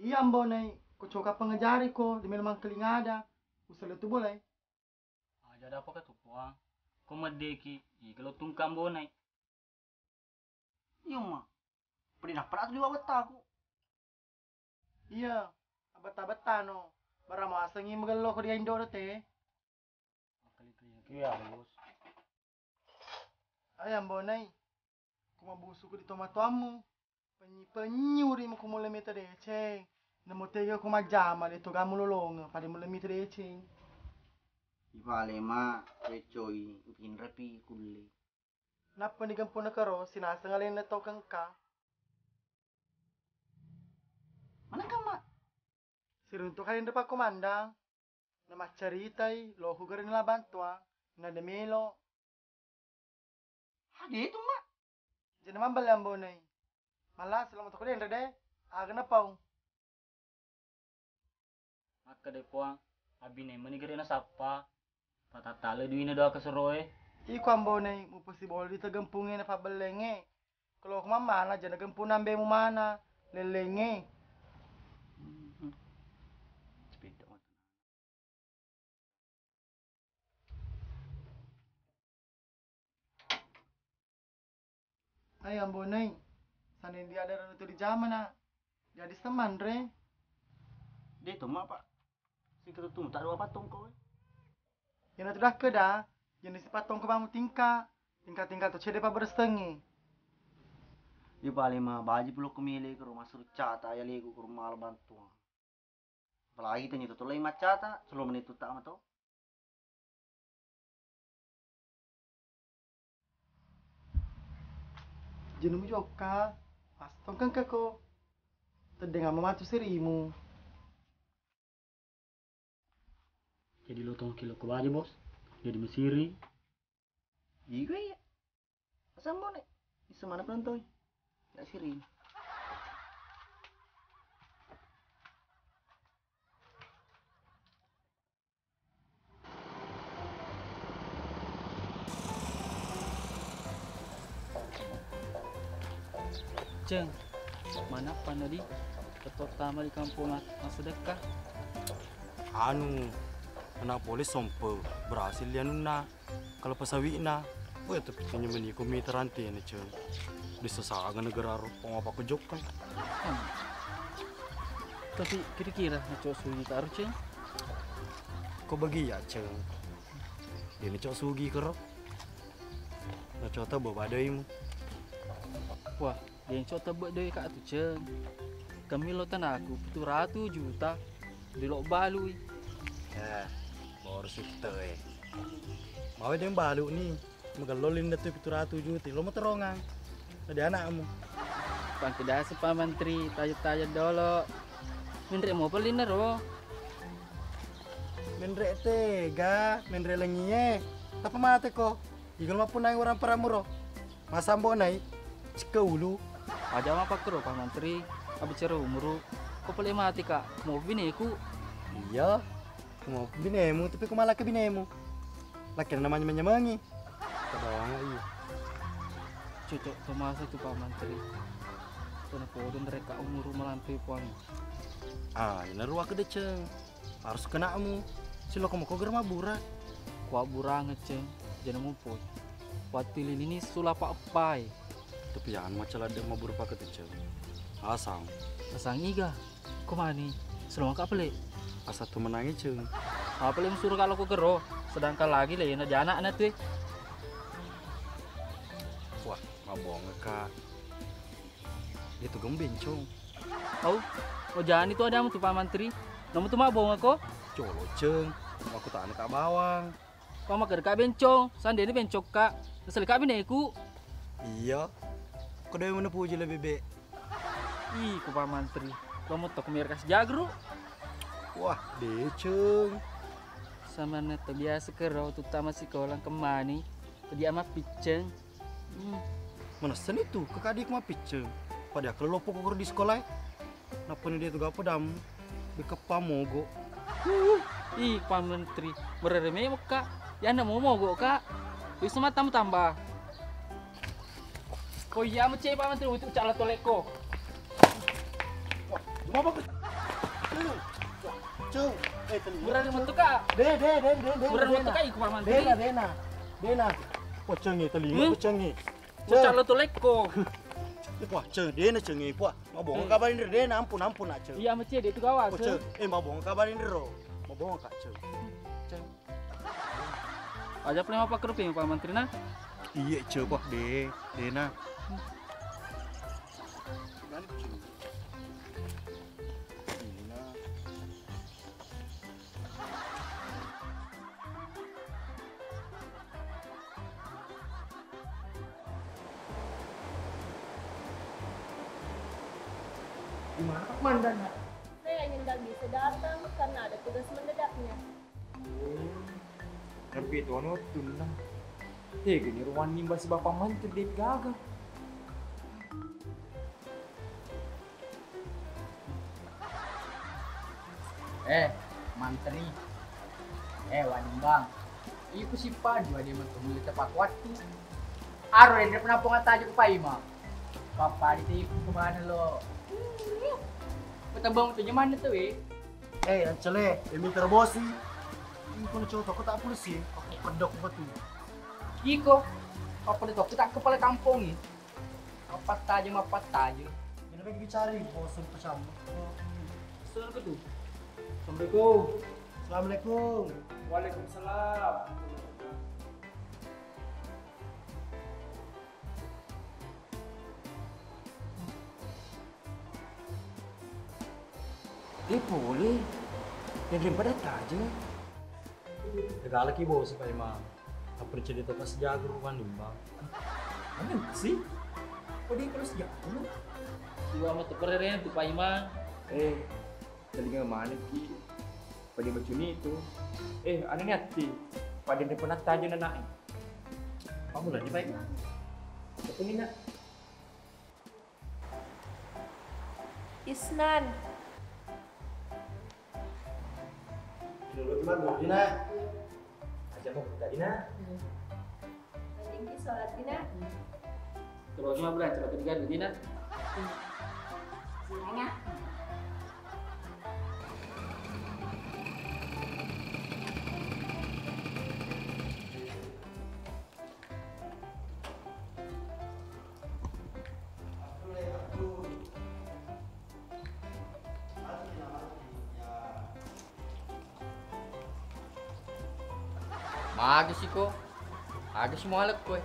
Iya, Ambo Nai, ko coka pengajari ko, di melo mangkeling ada. Usah tu boleh. Aja ada apa katu, Puang? Ko meddeki, iga lo tungka Ambo Nai. Iyo, Ma. Pedi nappa tu liwa wettaku. Iya, abetta-bettano. Bara masengi magello ko di Indo te. Makkaling-kaling ki ya, Bos. Ayo, Ambo Nai. Ku mabbusuku di tomatoammu. Penyi-penyi uri mako mulle mita deceng. Namo tega ko majjama de togamu lolongeng, pada mulle mita deceng. Ipale, Ma, recoi, upinrepi kulle. Nappa ni gempuna kero, sinaseng alenna tau kengka. Manengka, Ma? Siruntu kalenre pakkomandang, namaccaritai, loku gare nala bantuang, nade melo. Ade tu, Ma. Jena mambelle Ambo Nai. Mala, selama toko denre de, aga napau. Makkeda Puang, abineng meni gere nasappa, patattale duina doa keseroe. Iko Ambo Nai, mupasibola di tegempunge na pabbellengnge. Kalau ko mammana, jana gempung nambe mumana, lellengnge. Cepet dong. Ayo, Ambo Nai, sanding diadareng tu di jamana. Jadi semanre. De to, Ma, Pak. Singkat tu, tak ada apa tongko. Yana tu dakkeda, jenis sipattongko mamu tingka, tingka-tingka to cede pabberessengngi. Di paling mabaji pulokku mele kero masuru cata ya lego kero mala bantuang. Apalagi tanya tu tolai macata, selo menit tu tama to. Jenumu jokka, pastongkeng kako. Teddeng amma matu sirimu. Jadi lo tong kilo ko baja, Bos. Jadi mesiri. Iga iya. Asam mone. Isu mana penonton? Ya siri. Ceng, manappa nadi ketua tama di kampung massedekka? Anu, anak polisi sompe berhasil lianunna kalau pasawi'na. Weh, tapi kayaknya meniko mita rantene, Ceng. Di sesanga negara ro pengapa kejokkan. Hmm. Tapi kira-kira na cowok sugi karo, Ceng? Ko bagi ya, Ceng. Ini cowok sugi kero. Na cowok tebbe badoimu. Wah, geng cowok tebbe doi kak tu, Ceng. Kami lo tanaku pitu ratu juta di lo balui. Eh, baru sih kita eh. Mau deng balu nih. Magello linda tu pitu ratu juta, lo materongang. Tadi anakmu. Pangkedasi Pak Menteri, taja-taja dolo. Menre mo pelinna ro. Menre tega, menre lengie. Tapa mate ko. Igal mapunai orang paramuro. Masambo nai. Cike ulu. Aja mapakkero Pak Menteri. Abicara umuru. Ko pele mate kak. Mau bineku. Iya. Mau binemu, tapi ko malaka binemu. Laki namanya menyemengi. Pada wanga iya. Cocok to masa tu Pak Mantri. Tona podo mereka umur melampe puang. Ah, ina ruwa kedeceng. Harus kenamu. Silo ko moko ger mabura. Kuwa burangeceng, jana muput. Watti lilini sula pa eppai. Tapi anu macala de mabura paketeceng. Asang. Asang iga. Ko mani, selama ka pele. Asa tu menangi ceng. Apa le musuro kalau ko kero, sedangkan lagi le na jana na tu. Wah, mabonga ka. Itu gem bencong. Au, oh jani tu ada tu Pak Mantri. Namu tu mabonga ko? Colo ceng. Aku tanya kak bawang. Ko makkeda ka bencong, sandeni bencong ka. Nasele ka bineku. Iya. Ko dewe mana puji lebih be. Ih, ku Pak Mantri. Ko mo toko mereka sejagru. Wah, deceng. Sama neta biasa kero tutama sekolah kemani. Dia mah piceng. Hmm. Manessani tu, kakak adikku mappicceng. Pada kello poko di sekolah. Napani dia tu gapa dam. Bikeppa mogo. Ih, Pak Menteri, merere memang kak. Ya anda mau mogok kak. Bisa matamu tambah. Ko iya mecce Pak Menteri untuk cala toleko. Cuma bagus. Ceng. Eh, tadi. Merere metu kak. De, de, de, de, de. Merere metu kak, iku Pak Menteri. Dena, dena. Dena. Pocengi telinga, hmm? Pocengi. Ucak lo tu lekko. Wah, ceng, dena ceng, eh, wah, mabonga kabar ini, dena, ampun, ampun, nak, ceng. Iya, mecce, dia tu kawan, ceng. Eh, mabonga kabar ini, ro. Mabonga, kak, ceng. Ceng. Aja pernah apa keruping, Pak Mantri, nah? Iya, ceng, wah, de, dena. Gimana, ceng? Dena. Di mana Pak Komandan, Nak? Saya ingin nggak bisa datang karena ada tugas mendedaknya. Oh, tapi itu ono tunna. Eh, gini ruang nimba si Bapak Mantri, Dek, gaga. Eh, Mantri. Eh, Wanimbang. Iku sipaju ade metu muli tepat waktu. Aro ende penampungan taju ke paima. Papa di tipu ke mana lo? Kutebang tu nyaman tu, eh. Eh, Ancele, eh, mitra bosi. Iku na cowok tak pulisi. Aku kedok betul. Iko, apa tu tak kepala kampung ni? Mappattaje, mappattaje. Ina bagi bicari, bosan pecam. Assalamualaikum. Assalamualaikum. Assalamualaikum. Waalaikumsalam. Eh, pole. Denreng pada taja. Tegalaki bosi, Pak Imam. Apa cerita pas jago rumah nimbang? Mana sih? Kok dia kalau sejak dulu? Dua mau teperere tu, Pak Imam. Eh, telinga mana ki? Pada bacuni itu. Eh, anu ni ati. Pada dia pernah taja anak. Kamu lagi, Pak Imam. Apa ni, Nak? Isnan. Nurut mah, Bu Dina. Aja mau buka Dina. Tinggi sholat Dina. Terus mah, Bro, coba ketiga Dina. Semuanya. Magi siko? Aga si mualek koe?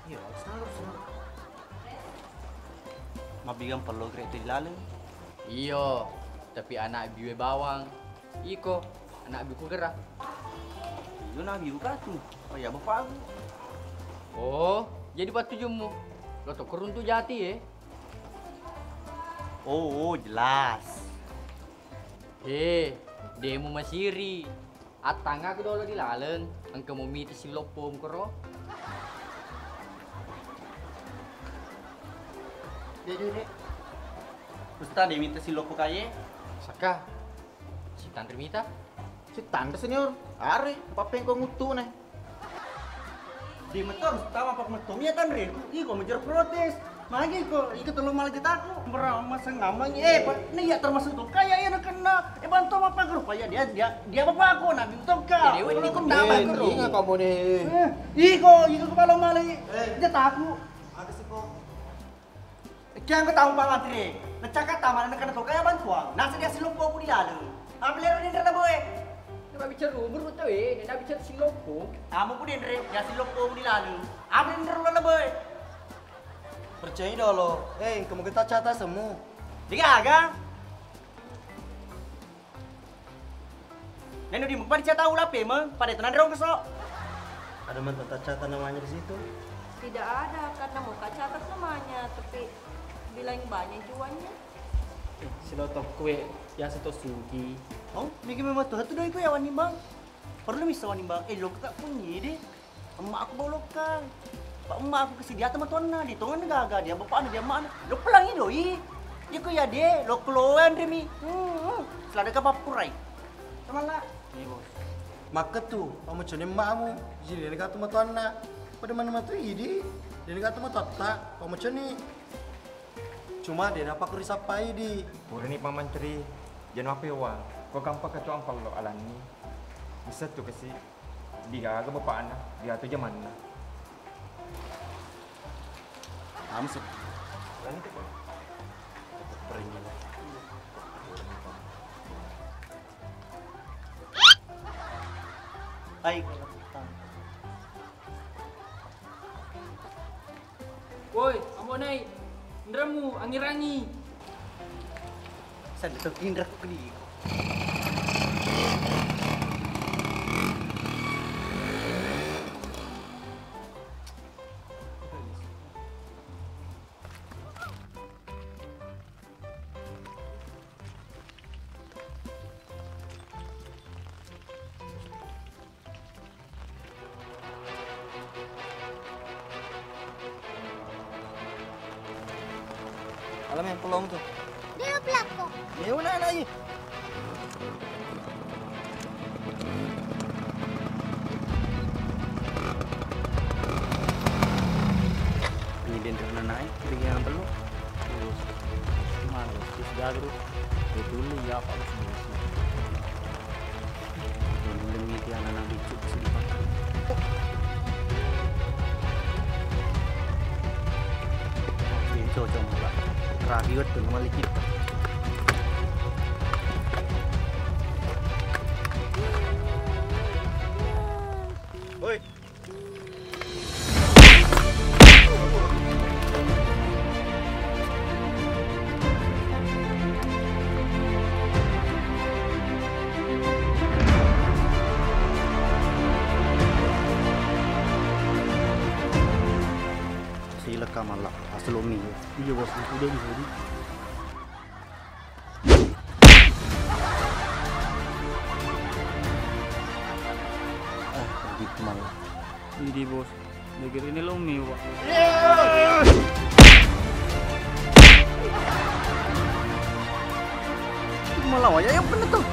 Iya, harus, harus. Mabbigang perlu kereta di laleng? Iyo, tapi anak biwe bawang. Iko, anak biku gerah. Iyo, anak biku katu. Oh iya, bapakku. Oh, jadi patujummu. Lo to keruntu jati, eh? Oh, oh, jelas. He, demu masiri. Attangaku dolo di laleng, engka mu mita silloppo mukoro. Dek, dek, dek. Ustaz, dek mita silloppo kaye. Saka, sitanre mita. Sitanre senior, are, pappengko nguttune. Di metor, tama pak metom ya tanre. Iko mejar protes. Magi ko, iko tolong malah jataku. Berapa sengamang, eh, Pak, ini ya termasuk tuh kayak ya kena. Eh, bantu apa grup ya dia, dia, dia apa aku nak bintu ka. Ini kok nama grup. Ingat kamu nih. Eh, iko, iko kepala malah jataku. Ada sih kok. Kiang ko tau pangantri, nacaka tama na kana to kaya bantuang, nasa dia siloppo ku di laleng. Apa lero ni nrena boe? Napa bicara umur betul eh, nena bicara siloppo. Kamu ku denre, dia siloppo ku di laleng. Apa ni nrena boe? Percaya dolo, eh, kamu kita cata semu. Digaga. Nenu di mupa dicatat ula pemeng, pada itu nanti rongkeso. Ada mantan tak catat namanya di situ? Tidak ada, karena mau kak catat namanya, tapi bilang banyak juannya. Eh, silo tokko we, biasa to sugi. Oh, miki memang tuh tu doi ku ya wanimbang. Perlu misa wanimbang, eh lo kak kunyi deh. Emma aku bau lokka. Pak emma aku kesi dia teman tuanna, di tongan gaga dia bapak anu dia emma anu. Lo pelangi doi. Iko ya de, lo keloan remi. Hmm, selada ka pappurai. Sama lah. Iya, Bos. Makketu, pameconi emmamu. Jadi dia katu matuanna. Pada mana matu idi? Dia katu matuatta, pameconi. Cuma de napakku risappai di. Purani pamantri, jano apa wa? Ko kampa kecoang pallo alanni. Bisa tu kesi. Digaga bapakna, diatu jamanna. Amsek. Lanjut, Pak. Peringan. Hai. Woi, ambo nai, nremu angirangi. Sanda to kinra ku kedi. Alam yang pelong tuh. Dia pelakko. Dia mana lagi? Ini denderna naik, kita yang perlu. Terus, mana? Terus garu. Betul ya, Pak. Demi tiang anak bicik sedih. Ini cocok, Pak. Rabi wettu malik kita. Woi. Iya, Bos, itu dia bisa jadi. Ah, pergi kemana? Ini, Bos. Negeri ini lo mewah. Malah wayang yang bener tuh.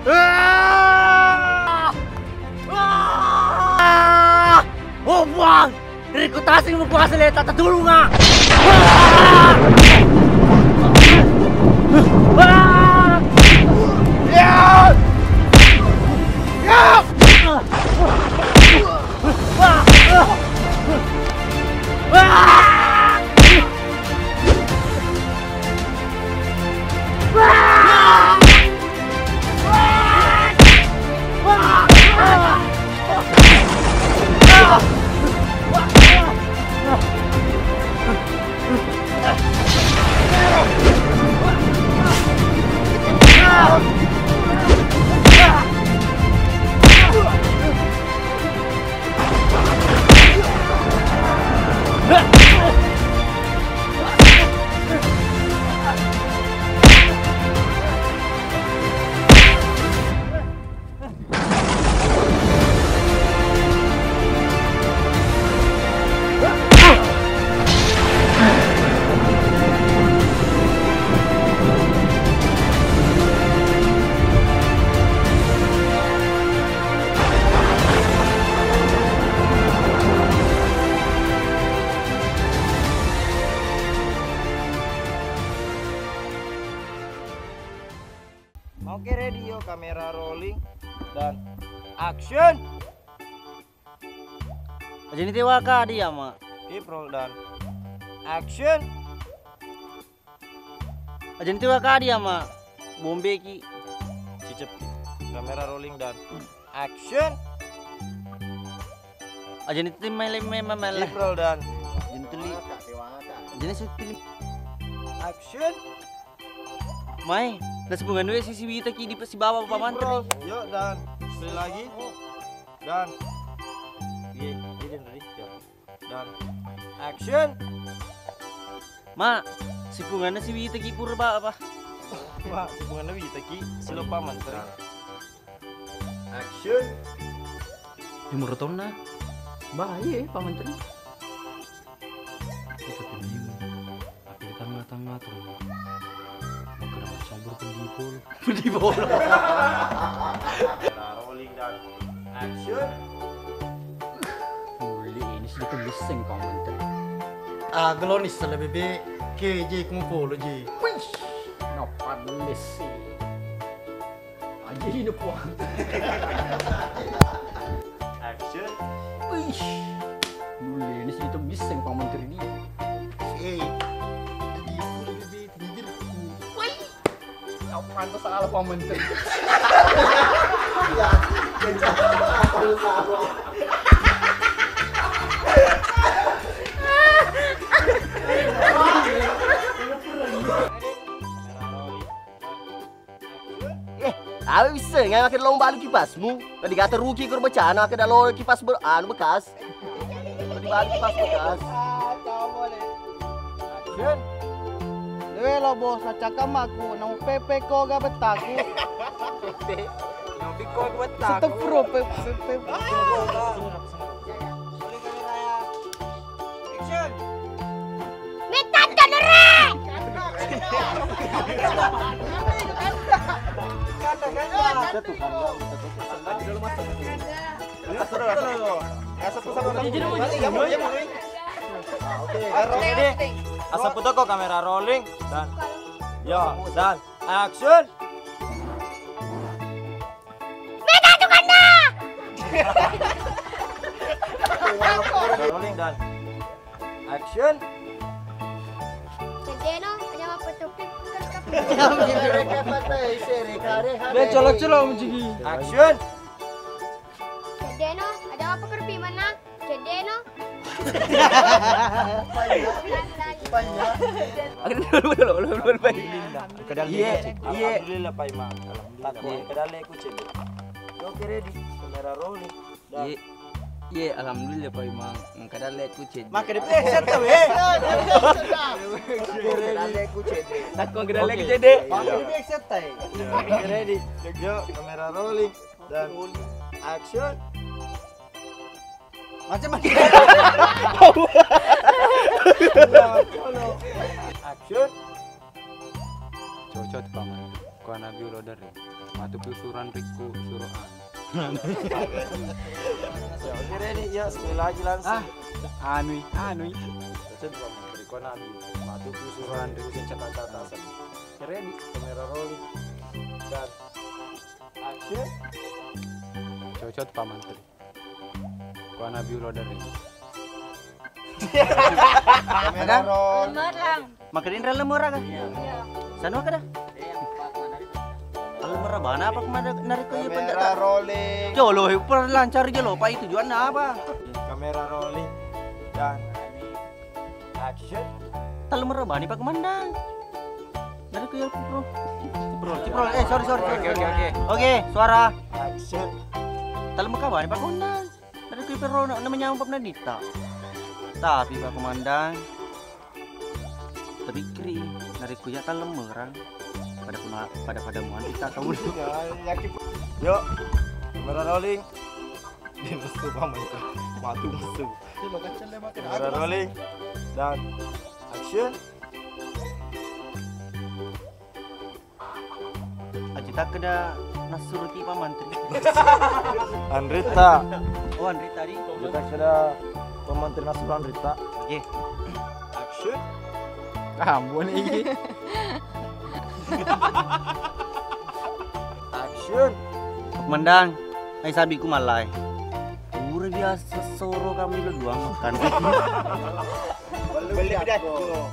Ah! Ah! Oh, Puang! Rekrutasi mukuasa le tata tulunga. Ah! Ah! Ya! Ya! Oke, ready yo, kamera rolling dan action. Aja ni tewa ka dia, Mak. Keep roll dan action. Aja ni tewa ka dia, Mak. Bombe ki. Cicep. Kamera rolling dan action. Aja ni tim main, main, main, main. Keep roll dan action. Mai, nasibungan we sisi wita ki di sibawa Pak Mantri. Yo, dan sekali lagi. Dan. Iya, iya, dan ready. Yo. Dan action. Ma, sipunganna si wita ki pura ba apa? Ma, sipunganna wita ki silo Pak Mantri. Action. Umur tonna? Bah, iya, Pak Mantri. Kita pinjam. Tapi di tengah-tengah tuh. Mau kena campur pendipol. Pendipol. Rolling dan action. Uli ini sedikit bising Pak Mantri. Ah, geloni sala bebe ke je kumpul je. Wih, no panlis sih. Aja ini puang. Action. Wih. Mulai ini sih itu bising Pak Mantri ini. Eh, jadi aku lebih tinggi. Wih. Aku kan salah pamencet. Eh, awe wisseng, ngai makkeda lao balu kipasmu. Tadi kata ruki koro becana, makkeda lao kipas be-, anu bekas. Tadi balu kipas bekas. Action. Dewe lo bos, nacakam aku, nang pepe ko ga bettaku. Pepe. Nang piko ga bettaku. Setepro, pepe, pepe. Metta tenere! Asappu toko kamera rolling dan yo dan action. Mega tukanda! Rolling dan action. Cedeno, aja apa topik. Dia colok-colok menjadi. Action. Cedeno, aja apa kerpi mana? Cedeno. Akhirnya dulu, dulu, dulu, dulu, dulu. Iya, iya. Alhamdulillah, Pak Imam. Alhamdulillah. Iya. Kedale ku cedde. Oke, ready. Kamera rolling. Iya. Iya, alhamdulillah, Pak Imam. Engka dalle ku cedde. Maka di headset ta, weh. Engka dalle ku cedde. Takko engka dalle ku cedde. Maka di headset ta, eh. Oke, ready. Yo, kamera rolling dan action. Macam-macam. Action. Cocok, Paman. Ko Nabi ulo dere. Matu ku suran rikku suruh anu. Ya, oke, ready. Ya, sekali lagi langsung. Ah, anui, anui. Cocok, Paman. Ko Nabi. Matu ku suran rikku sing cetak-cetak. Ready. Kamera rolling. Dan action. Cocok, Paman. Ko Nabi ulo dere. Kamera rolling. Lemmerang. Maka di dalam ora kan? Iya. Sanu kada? Kalau merabana apa kemana narik ke iya. Kamera rolling. Jolo, per lancar jolo, Pak, itu tujuannya apa? Kamera rolling dan action. Telu merabani, Pak Komandan. Narik ke iya, Bro. Bro, Bro. Eh, sorry, sorry, sorry. Oke, oke, oke. Oke, suara. Action. Telu merabani, Pak Komandan. Narekko ipero na, namanya ampa na ditta. Tapi, Pak Komandan, tapikkiri, narekko iya tallemmerang, pada kuna, pada-pada muanti ta kau. Yo, kamera rolling. Dia musuh, Paman. Matu musuh. Kamera rolling. Dan action. Aja takkeda nassuroki pamantri. Anritta. Oh, Anritta di. Aja takkeda pamantri nassuro Anritta. Oke. Action. Ah, ambon iki. Action. Mendang, ai sabiku malai. Pura biasa soro kami lo duang makan. Beli pidato.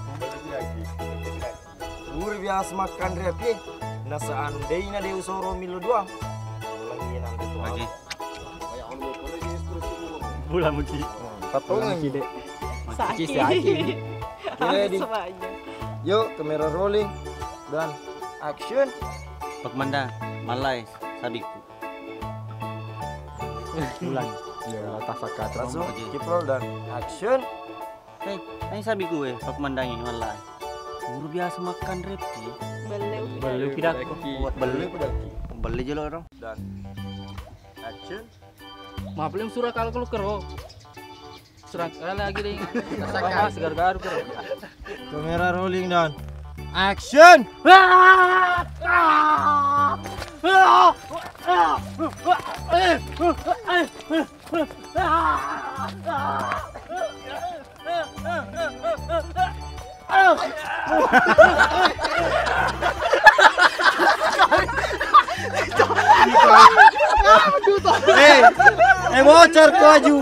Pura biasa makan riapi. Na seandaina de usoro milo duang. Lagi nanti tuang. Oke. Bulan muki. Patungan. Saki. Saki. Ready. Langsung aja. Yuk, kamera rolling dan action. Pak Manda, malai sabiku. Bulan. Ya, tasaka langsung. Oke. Keep roll dan action. Hei, nai sabiku, eh, Pak Mandangi, wallahi. Guru biasa makan roti. Belle. Belle pidato. Belle pidato. Belle jolo, ro. Dan action. Maaf, lem surah kalau kalau kero. Surah kalau lagi deh. Sama segar garu kero. Kamera rolling dan action. Eh, eh, bocor ko aju.